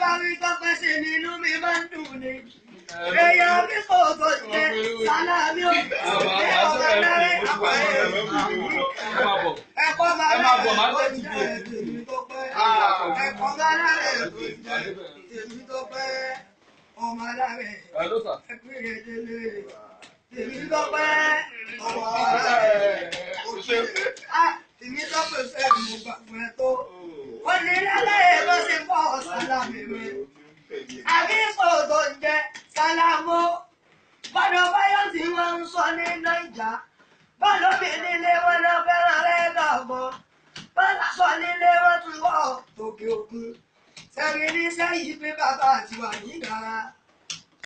bá rí tọ́pẹ́ sí ni inú mi máa ń dùn ni. Èèyàn mi kò tó jẹ sálámí ò ọ̀gá náírà ẹ̀kọ́ máa náírà tó jẹ tèmi tó pẹ́. Ẹ̀kọ́ máa náírà tó jẹ tèmi tó pẹ́. Ọmọ aláwẹ̀ ẹ̀kúrẹ́ délé tèmi tó pẹ́. Ọmọ aláwẹ̀ tèmi tó pẹ́ fẹ́ mú gbàgbọ́ ẹ tó. Ó ní lálẹ́ bó ṣe bọ́ sálámì mi. Àbí kò tó jẹ sálámù. Bọ́dọ̀ báyọ̀ tí wọ́n ń sọ ní Nàìjà. Bọ́dọ̀ mi nílé wọn náà fẹ́ràn rẹ̀ dọ̀gbọ́n. Bọ́dọ̀ sọ nílé wọn tún wọ̀ tòkè òkun. Sẹ́mi níṣẹ́ yìí pé bàbá àti wà nígbàrá.